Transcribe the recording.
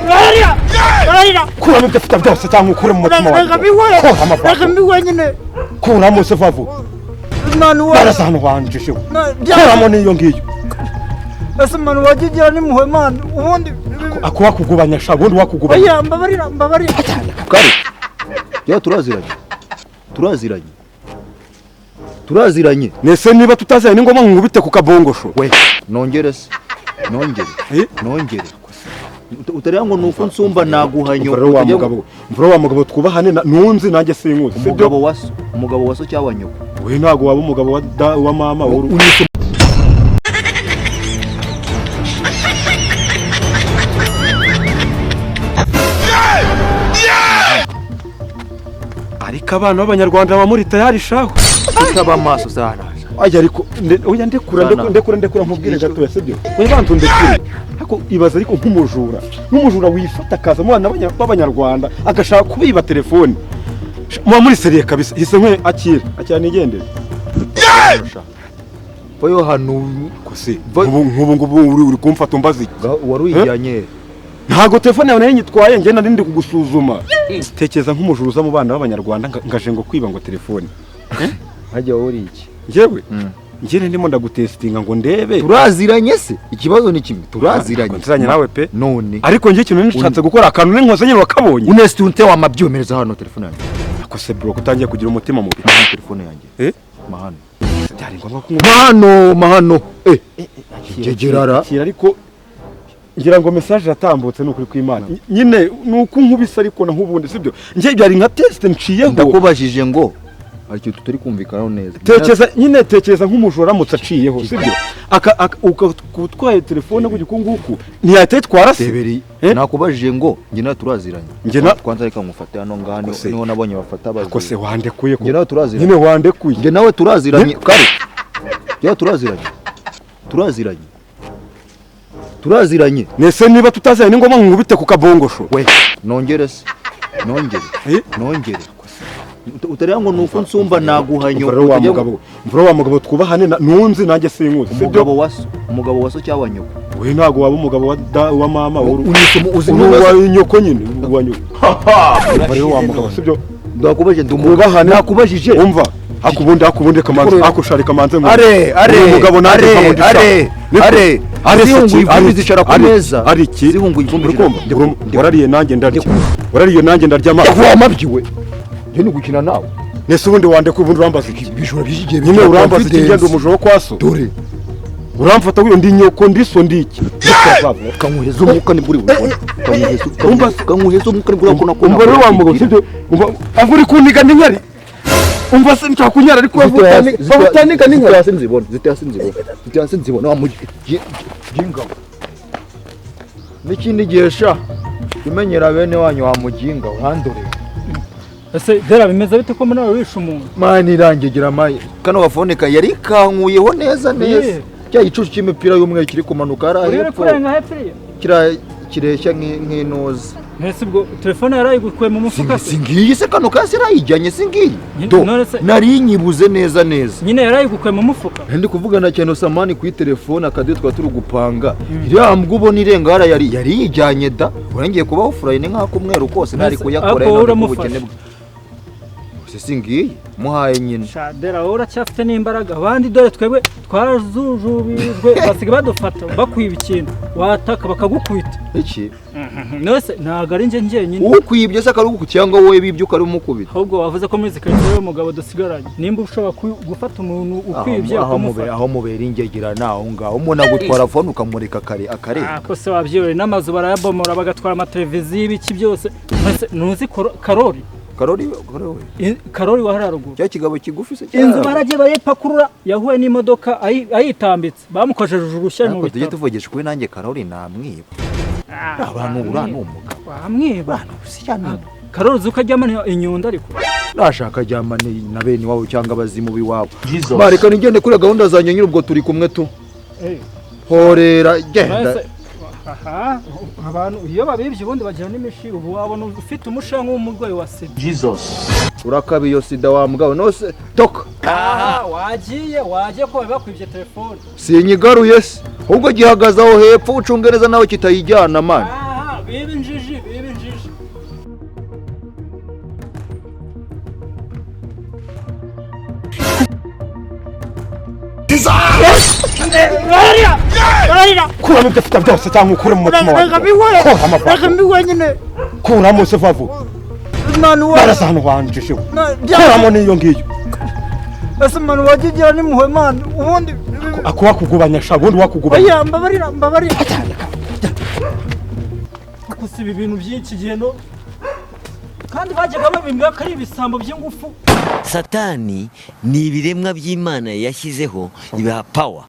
Mbabarira. Kuramo ibyo afite byose cyangwa ukure mu mutima Reka wawe. mbigwe. Kuramo Reka vuba. mbigwe nyine. Kuramo se vuba. Manu wa. Barasa hano wanjije. Na- Kuramo n'iyo ngiyo. Ese manu wajya ugira n'impuhwe manu ubundi. Akuba kugubanya sha, ubundi wakugubanya. Oya, mbabarira, mbabarira. Kare yewe, turaziranye, turaziranye, turaziranye. Nese niba tutazanye, ni ngombwa nkubite ku kabongosho? We, nongere se? Nongere? Eh? Nongere? Utareba ngo nuko nsumba naguha Umva rero wa nyoko. mugabo, umva rero wa mugabo, twubahane nunzi nanjye sinkuzi, sibyo? Umugabo wa so, umugabo wa so cyangwa nyoko? We ntabwo waba umugabo wa mama wowe. Unyise. Ariko abana b'Abanyarwanda baba muri tayari shaho. Utaba amaso zaraza. Ajya ariko oya, ndekura. Sana. Ndekura, ndekura, ndekura nkubwire gatoya, sibyo? Oya, banza undekure. Ariko ibaza, ariko nk'umujura wifata akaza mu bana b'Abanyarwanda agashaka kubiba telefone. Muba muri sérieux kabisa. Hise nkwe, akira, akira nigendere. Vayo hano. Kose nk'ubu ngubu uri kumfata umbaza iki? Wari uyijyanye? Ntabwo telefone yawe nari nyitwaye, njye nari ndi kugusuzuma. Tekereza nk'umujura uza mu bana b'Abanyarwanda ngaje ngo kwiba ngo telefone. Hajya wowe uri iki? Njyewe, njye ndimo ndagutesitinga ngo ndebe. Turaziranye se? Ikibazo ni kimwe, turaziranye? Ntabwo nziranye nawe pe. None? Ariko njye ikintu nishatse gukora, akantu n'inkoze nyine wakabonye. Unesite unte wamabyomereza hano telefone yanjye. Ako se bro, utangiye kugira umutima mubi. Mahano telefone yanjye. Eh? Mahano. Byari ngombwa ko Mahano, mahano, eh, ngegerara. Kira, ariko ngira ngo message yatambutse, ni ukuri kw'Imana. Nyine ni uko nkubise, ariko naho ubundi sibyo, njye byari nka test nciyeho. Ndakubajije ngo hari ikintu tutari kumvikanaho neza. Tekereza nyine, tekereza nk'umujura aramutse aciyeho, sibyo? Utwaye telefone gutya uku nguku ntiyahita yitwara se? Deberi. Eh? Nakubajije ngo njye nawe turaziranye. Njye na- Kwanza reka ngufate hano ngaha, Kose. niho nabonye bafata Ko se abazungu. wandekuye ko? Njye nawe turaziranye? Nyine wandekuye. Njye nawe turaziranye? Kare njye nawe turaziranye, turaziranye, turaziranye? Nese niba tutazanye, ni ngombwa nkubite ku kabongosho? We, nongere se? Nongere? Eh? Nongere? Utareba ngo nuko nsumba naguha Umva nyoko. rero wa mugabo, umva rero wa mugabo, twubahane nunzi nanjye sinkuzi, sibyo? Umugabo wa so, umugabo wa so cyangwa nyoko? We ntabwo waba umugabo wa mama wowe. Unyise uzi Uri uwa nyoko nyine, uwa nyoko. Umva rero wa mugabo, sibyo? Ndakubajije, ndi umugabo. Twubahane. Nakubajije. Umva, akubundi, akubundi kamanzi, akushari kamanzi ngo Are, are, Uri umugabo nanjye are, nkabundi sha. are, Niko. are. Are se Zihunguye ki? ivumbi Are zicara ku iki? meza. Ari iki? Zihunguye ivumbi. Uri kumva? Warariye nanjye ndarya, warariye nanjye ndarya amazi. Wamabyiwe, njye ni gukina nawe? Nese ubundi wandeka, ubundi urambaza iki? Ibijura by'iki gihe Nyine bigira urambaza iki? confidence. Ngenda umujura wo kwa so? Dore. Uramfata wiyo, ndi nyoko, ndi so, ndi iki? Kankuheza umwuka nibwo uri bubone. Umva. Kankuheza umwuka nibwo urabona ko Umva rero wa mugabo, sibyo? Umva, ava uri kuniga n'inkari. Umva se, nshaka kunyara, ariko ava utaniga n'inkari. Ziteye hasi nzibona, ziteye hasi nzibona, ziteye hasi nzibona wa muginga. N'ikindi gihe sha umenyera bene wanyu wa muginga urandore. Ese Dera, bimeze bite ko nawe wishe umuntu? Mani irangigira mayi, kano gafone ka yari kankuyeho neza neza. Yeah. Cya gicucu cy'imipira y'umweru kiri kumanuka hariya Uri hepfo. kurenga hepfo iriya? Kiriya kireshya nk'intuza. Ese ubwo telefone yarayigukuye mu mufuka se? Singiyi se? Kano kasi yarayijyanye, singiyi. Do. None se- Nari nyibuze neza neza. Nyine yarayigukuye mu mufuka? Ndi kuvugana cyane Samani kuri telefone, akadiyo twaba turi gupanga. Iriya mbwa ubona irenga hariya yari yijyanye da. Urangiye kubaho furayini nk'akumweru kose ntari Mbese kuyakora ariko wowe none uramufashe? ubukene bwe. Gusa singiyi muhaye nyine. Sha Dera, wowe uracyafite n'imbaraga. Abandi dore twebwe twarazujubijwe, basigaye badufata bakwiba ikintu, wataka bakagukubita. Iki? None se ntabwo ari njye njyenyine. Ukwibye se akaruguku cyangwa wowe bibye ukarumukubita? Ahubwo wavuze ko muri izi karitsiye y'uwo mugabo dusigaranye, nimba ushobora gufata umuntu ukwibye aho mubera, ukamufata. aho mubera ingegera ni aho ngaho umuntu agutwara phone ukamureka kare akare. Ah, ko se wabyibore, n'amazu barayabomora bagatwara amateleviziyo, ibiki byose. Mbese ntuzi Karori? Karori, Karori we? Karori wa hariya ruguru. Cya kigabo kigufi se? Inzu baragiye bayipakurura, yahuye n'imodoka ayitambitse, bamukojeje urushyi mu Ariko tujye bitaro. tuvugisha ukuri, nanjye Karori namwiba. Ah, abantu uriya ni umugabo. Wamwiba? Si cyane. Karori uzi ko aryamana inyundo ariko. Nashaka aryamane na bene iwabo cyangwa abazimu b'iwabo. Bareka nigende kuri gahunda zanjye nyine, ubwo turi kumwe tu. Eh. Horera genda. Mbese Aha, abantu iyo babibye ubundi bagira n'imishi. Ubu wabona ufite umusha nk'umurwayi wa sida. Urakaba iyo sida wa mugabo nose toka. Aha, wagiye wagiye ko bari bakwibye telefone. Sinyigaruye se, ahubwo gihagaze aho hepfo, ucunge neza nawe kitayijyana, man. Aha, biba injiji, biba injiji. Kuramo ibyo afite byose cyangwa ukure mu mutima wawe. Kuramo. Reka mbiwe nyine. Kuramo se vavu. Man, wa Barasa hano wanjishiwe. Kuramo n'iyo ngiyo. Ese man, wajya ugira n'impuhwe, man, ubundi. Ako wakugubanya sha, ubundi wakugubanya. Oya, mbabarira, mbabarira. Kuko si ibi bintu by'iki gihe no kandi bajyaga babimbwira ko ari ibisambo by'ingufu. Satani ni ibiremwa by'Imana yashyizeho ibiha power.